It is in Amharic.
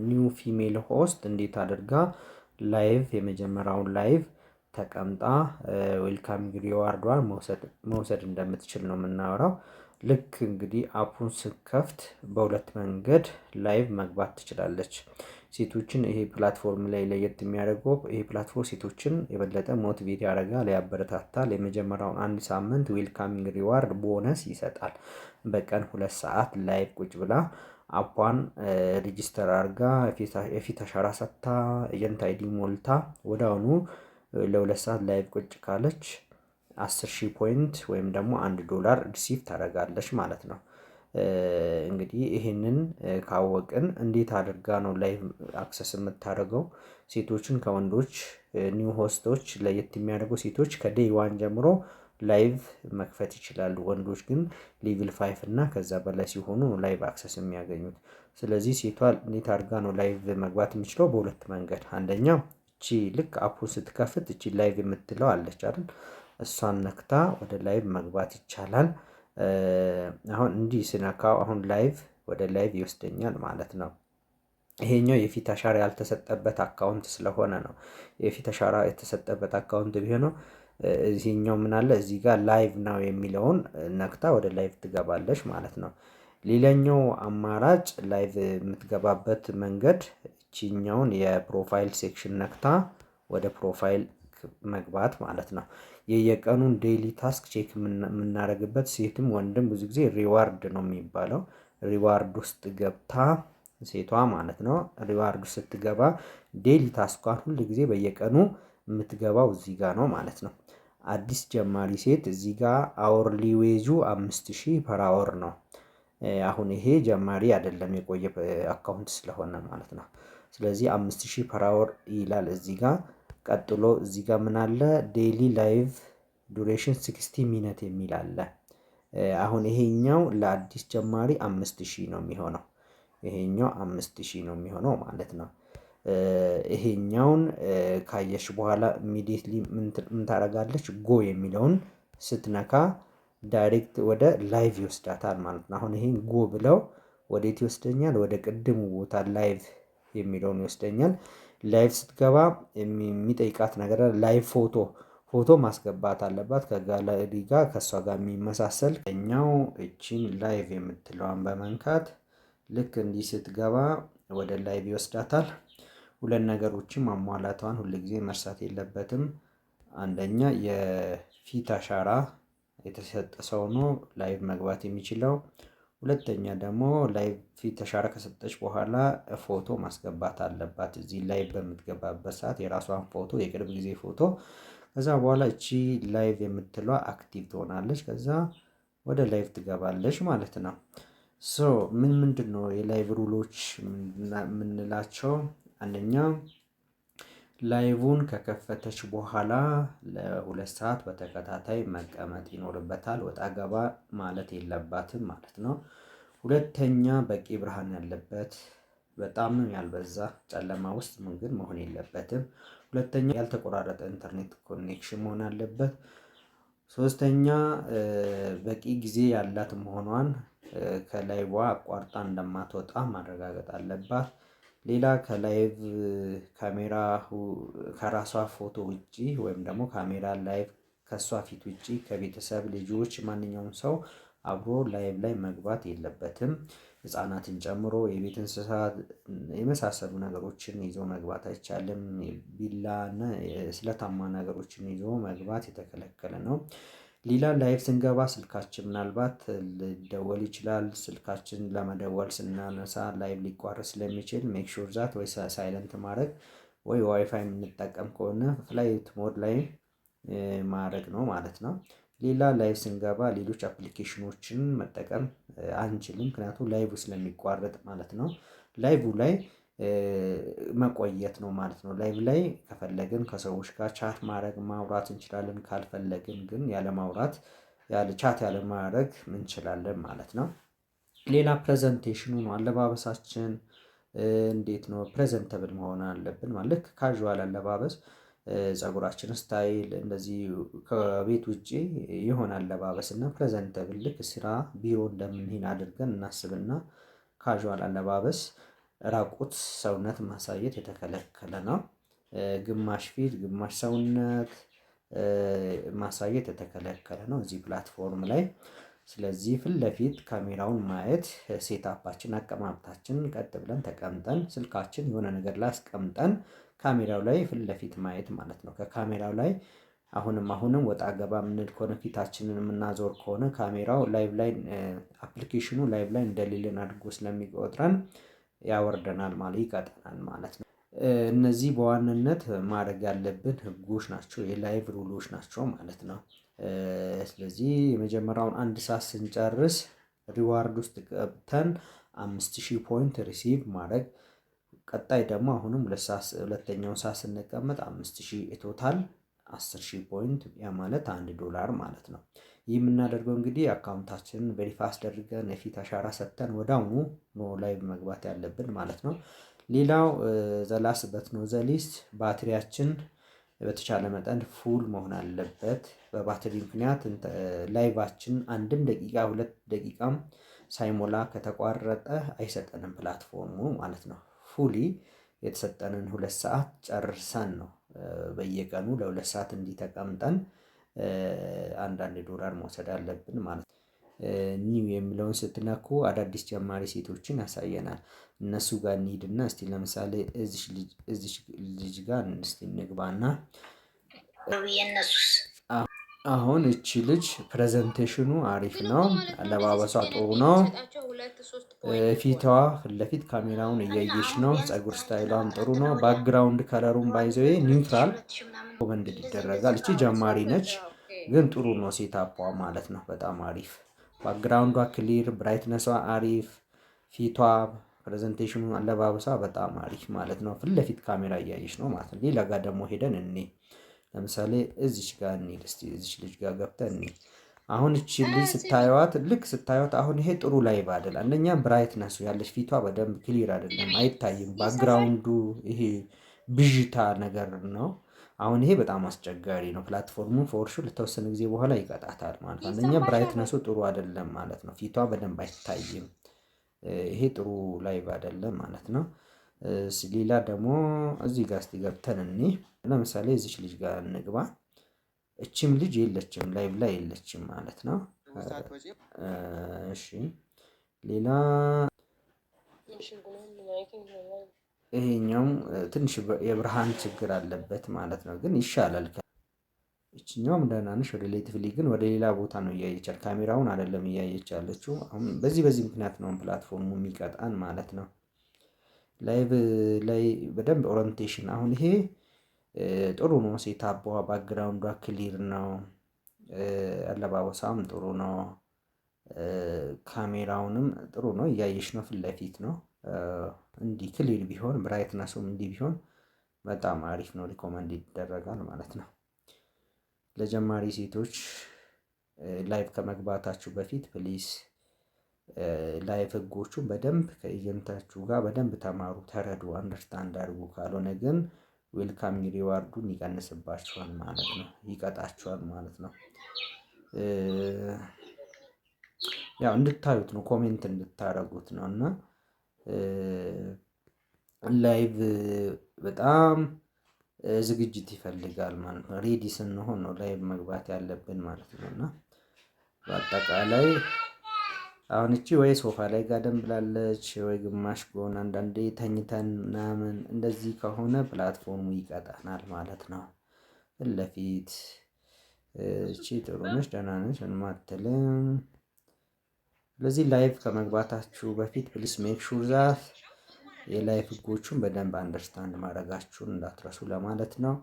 new female host እንዴት አድርጋ live የመጀመሪያውን live ተቀምጣ welcoming reward ዷን መውሰድ እንደምትችል ነው የምናወራው። ልክ እንግዲህ app ኡን ስከፍት በሁለት መንገድ live መግባት ትችላለች። ሴቶችን ይሄ platform ላይ ለየት የሚያደርገው ይሄ platform ሴቶችን የበለጠ motivate ያደርጋል፣ ያበረታታል። የመጀመሪያውን አንድ ሳምንት welcoming reward bonus ይሰጣል። በቀን 2 ሰዓት live ቁጭ ብላ app ኧን register አድርጋ፣ የፊት አሻራ ሰጥታ፣ agent ID ሞልታ ወዲያውኑ ለ2 ሰዓት live ቁጭ ካለች 10,000 point ወይም ደግሞ 1 ዶላር receive ታደርጋለች ማለት ነው። እንግዲህ ይሄንን ካወቅን እንዴት አድርጋ ነው live access የምታደርገው? ሴቶችን ከወንዶች new host ኦች ለየት የሚያደርገው ሴቶች ከ day one ጀምሮ live መክፈት ይችላሉ። ወንዶች ግን level 5 እና ከዛ በላይ ሲሆኑ live access የሚያገኙት። ስለዚህ ሴቷ እንዴት አድርጋ ነው live መግባት የምትችለው? በሁለት መንገድ። አንደኛው እቺ ልክ app ኡን ስትከፍት እቺ live የምትለው አለች አይደል? እሷን ነክታ ወደ live መግባት ይቻላል። አሁን እንዲህ ስነካው አሁን live ወደ live ይወስደኛል ማለት ነው። ይሄኛው የፊት አሻራ ያልተሰጠበት account ስለሆነ ነው። የፊት አሻራ የተሰጠበት account ቢሆነው እዚህኛው ምን አለ፣ እዚህ ጋር live now የሚለውን ነክታ ወደ live ትገባለች ማለት ነው። ሌላኛው አማራጭ live የምትገባበት መንገድ እቺኛውን የ profile section ነክታ ወደ profile መግባት ማለት ነው። የየቀኑን daily task check የምናደርግበት ሴትም ወንድም ብዙ ጊዜ reward ነው የሚባለው። Reward ውስጥ ገብታ ሴቷ ማለት ነው፣ reward ውስጥ ስትገባ daily task ኳን ሁል ጊዜ በየቀኑ የምትገባው እዚህ ጋር ነው ማለት ነው። አዲስ ጀማሪ ሴት እዚህ ጋር hourly wage ኡ 5,000 per hour ነው። አሁን ይሄ ጀማሪ አይደለም፣ የቆየ account ስለሆነ ማለት ነው። ስለዚህ 5,000 per hour ይላል እዚህ ጋር። ቀጥሎ እዚህ ጋር ምን አለ? Daily live duration 60 minute የሚል አለ። አሁን ይሄኛው ለአዲስ ጀማሪ 5,000 ነው የሚሆነው። ይሄኛው 5,000 ነው የሚሆነው ማለት ነው። ይሄኛውን ካየሽ በኋላ immediately ምን ታደርጋለች? Go የሚለውን ስትነካ direct ወደ live ይወስዳታል ማለት ነው። አሁን ይሄን go ብለው ወዴት ይወስደኛል? ወደ ቅድሙ ቦታ live የሚለውን ይወስደኛል። Live ስትገባ የሚጠይቃት ነገር live ፎቶ፣ ፎቶ ማስገባት አለባት ከጋለሪ ጋር ከእሷ ጋር የሚመሳሰል። እኛው እቺን live የምትለዋን በመንካት ልክ እንዲህ ስትገባ ወደ live ይወስዳታል። ሁለት ነገሮችን ማሟላቷን ሁል ጊዜ መርሳት የለበትም። አንደኛ የፊት አሻራ የተሰጠ ሰው ነው live መግባት የሚችለው። ሁለተኛ ደግሞ live ፊት አሻራ ከሰጠች በኋላ ፎቶ ማስገባት አለባት። እዚህ live በምትገባበት ሰዓት የራሷን ፎቶ፣ የቅርብ ጊዜ ፎቶ። ከዛ በኋላ እቺ live የምትለዋ active ትሆናለች። ከዛ ወደ live ትገባለች ማለት ነው። So ምን ምንድነው የ live rule ኦች የምንላቸው? አንደኛ live ን ከከፈተች በኋላ ለ2 ሰዓት በተከታታይ መቀመጥ ይኖርበታል። ወጣ ገባ ማለት የለባትም ማለት ነው። ሁለተኛ በቂ ብርሃን ያለበት፣ በጣምም ያልበዛ ጨለማ ውስጥ ግን መሆን የለበትም። ሁለተኛ ያልተቆራረጠ internet connection መሆን አለበት። ሶስተኛ በቂ ጊዜ ያላት መሆኗን፣ ከ live አቋርጣ እንደማትወጣ ማረጋገጥ አለባት። ሌላ ከ live ካሜራ ከራሷ ፎቶ ውጪ ወይም ደግሞ ካሜራ live ከእሷ ፊት ውጪ ከቤተሰብ፣ ልጆች፣ ማንኛውም ሰው አብሮ live ላይ መግባት የለበትም። ህፃናትን ጨምሮ የቤት እንስሳት የመሳሰሉ ነገሮችን ይዞ መግባት አይቻልም። ቢላ እና ስለታማ ነገሮችን ይዞ መግባት የተከለከለ ነው። ሌላ live ስንገባ ስልካችን ምናልባት ሊደወል ይችላል። ስልካችን ለመደወል ስናነሳ live ሊቋረጥ ስለሚችል make sure that ወይ silent ማድረግ ወይ ዋይፋይ የምንጠቀም ከሆነ flight mode ላይ ማድረግ ነው ማለት ነው። ሌላ live ስንገባ ሌሎች application ኖችን መጠቀም አንችልም፣ ምክንያቱም live ስለሚቋረጥ ማለት ነው። Live ላይ መቆየት ነው ማለት ነው። Live ላይ ከፈለግን ከሰዎች ጋር chat ማድረግ፣ ማውራት እንችላለን። ካልፈለግን ግን ያለማውራት፣ ያለ chat ያለማድረግ እንችላለን ማለት ነው። ሌላ presentation ኑ ነው። አለባበሳችን እንዴት ነው? Presentable መሆን አለብን ማለት ልክ casual አለባበስ፣ ፀጉራችን style እንደዚህ ከቤት ውጪ የሆነ አለባበስ እና presentable ልክ ስራ ቢሮ እንደምንሄድ አድርገን እናስብና casual አለባበስ። ራቁት ሰውነት ማሳየት የተከለከለ ነው። ግማሽ ፊት ግማሽ ሰውነት ማሳየት የተከለከለ ነው እዚህ platform ላይ። ስለዚህ ፊት ለፊት ካሜራውን ማየት፣ setup ኣችን፣ አቀማመጣችን ቀጥ ብለን ተቀምጠን፣ ስልካችን የሆነ ነገር ላይ አስቀምጠን ካሜራው ላይ ፊት ለፊት ማየት ማለት ነው። ከካሜራው ላይ አሁንም አሁንም ወጣ ገባ የምንል ከሆነ፣ ፊታችንን የምናዞር ከሆነ፣ ካሜራው live ላይ application ኑ live ላይ እንደሌለን አድርጎ ስለሚቆጥረን ያወርደናል ማለት ይቀጣናል ማለት ነው። እነዚህ በዋናነት ማድረግ ያለብን ህጎች ናቸው፣ የ live rule ኦች ናቸው ማለት ነው። ስለዚህ የመጀመሪያውን አንድ ሰዓት ስንጨርስ reward ውስጥ ገብተን 5000 point receive ማድረግ፣ ቀጣይ ደግሞ አሁንም ሁለተኛውን ሰዓት ስንቀመጥ 5000፣ total 10,000 point፣ ያ ማለት 1 ዶላር ማለት ነው። ይህ የምናደርገው እንግዲህ account ኣችንን verify አስደርገን፣ የፊት አሻራ ሰጥተን ወዲያውኑ ነው live መግባት ያለብን ማለት ነው። ሌላው the last but not the least ባትሪያችን በተቻለ መጠን full መሆን አለበት። በባትሪ ምክንያት live ኣችን አንድም ደቂቃ 2 ደቂቃም ሳይሞላ ከተቋረጠ አይሰጠንም platform ኡ ማለት ነው። Fully የተሰጠንን 2 ሰዓት ጨርሰን ነው በየቀኑ ለ2 ሰዓት እንዲህ ተቀምጠን አንዳንድ ዶላር መውሰድ አለብን ማለት ነው። New የሚለውን ስትነኩ አዳዲስ ጀማሪ ሴቶችን ያሳየናል። እነሱ ጋር እንሂድና እስቲ ለምሳሌ እዚች ልጅ ጋር እስቲ እንግባና የእነሱስ አሁን እቺ ልጅ presentation ኑ አሪፍ ነው፣ አለባበሷ ጥሩ ነው። ፊቷ ፊት ለፊት ካሜራውን እያየች ነው። ፀጉር style ሏም ጥሩ ነው። Background color ኡም by the way neutral recommended ይደረጋል። እቺ ጀማሪ ነች፣ ግን ጥሩ ነው setup ዋ ማለት ነው። በጣም አሪፍ፣ background ዷ clear፣ brightness ሷ አሪፍ፣ ፊቷ፣ presentation ኑ፣ አለባበሷ በጣም አሪፍ ማለት ነው። ፊት ለፊት ካሜራ እያየች ነው ማለት ነው። ሌላ ጋር ደግሞ ሄደን እኔ ለምሳሌ እዚች ጋር እንሂድ እስቲ፣ እዚች ልጅ ጋር ገብተን እኔ አሁን እቺ ልጅ ስታዩዋት፣ ልክ ስታዩዋት አሁን ይሄ ጥሩ live አይደል። አንደኛ brightness ኡ ያለች ፊቷ በደንብ clear አይደለም፣ አይታይም። Background ኡ ይሄ ብዥታ ነገር ነው። አሁን ይሄ በጣም አስቸጋሪ ነው። Platform ኡ for sure ለተወሰነ ጊዜ በኋላ ይቀጣታል ማለት ነው። አንደኛ brightness ኡ ጥሩ አይደለም ማለት ነው። ፊቷ በደንብ አይታይም። ይሄ ጥሩ live አይደለም ማለት ነው። ሌላ ደግሞ እዚህ ጋር እስቲ ገብተን እኔ ለምሳሌ እዚች ልጅ ጋር እንግባ። እችም ልጅ የለችም፣ live ላይ የለችም ማለት ነው። እሺ፣ ሌላ ይሄኛውም ትንሽ የብርሃን ችግር አለበት ማለት ነው፣ ግን ይሻላል። እችኛውም ደህና ነሽ relatively፣ ግን ወደ ሌላ ቦታ ነው እያየች፣ ካሜራውን አይደለም እያየች ያለችው። አሁን በዚህ በዚህ ምክንያት ነው platform ኡ የሚቀጣን ማለት ነው። Live ላይ በደንብ orientation፣ አሁን ይሄ ጥሩ ነው። Setup ዋ background ዷ clear ነው። አለባበሷም ጥሩ ነው። ካሜራውንም ጥሩ ነው፣ እያየሽ ነው፣ ፊት ለፊት ነው። እንዲህ clear ቢሆን፣ brightness ኡም እንዲህ ቢሆን በጣም አሪፍ ነው፣ recommend ይደረጋል ማለት ነው። ለጀማሪ ሴቶች live ከመግባታችሁ በፊት please live ህጎቹን በደንብ ከ agent ኣችሁ ጋር በደንብ ተማሩ፣ ተረዱ፣ understand አድርጉ። ካልሆነ ግን welcome reward ኡን ይቀንስባችኋል ማለት ነው፣ ይቀጣችኋል ማለት ነው። ያው እንድታዩት ነው፣ comment እንድታረጉት ነው። እና live በጣም ዝግጅት ይፈልጋል ማለት ነው። Ready ስንሆን ነው live መግባት ያለብን ማለት ነው። እና በአጠቃላይ አሁን እቺ ወይ ሶፋ ላይ ጋደም ብላለች ወይ ግማሽ ጎን፣ አንዳንዴ ተኝተን ምናምን እንደዚህ ከሆነ platform ኡ ይቀጣናል ማለት ነው። ፊት ለፊት እቺ ጥሩ ነች፣ ደህና ነች፣ ምንም አትልም። ስለዚህ live ከመግባታችሁ በፊት please make sure that የ live ህጎቹን በደንብ understand ማድረጋችሁን እንዳትረሱ ለማለት ነው።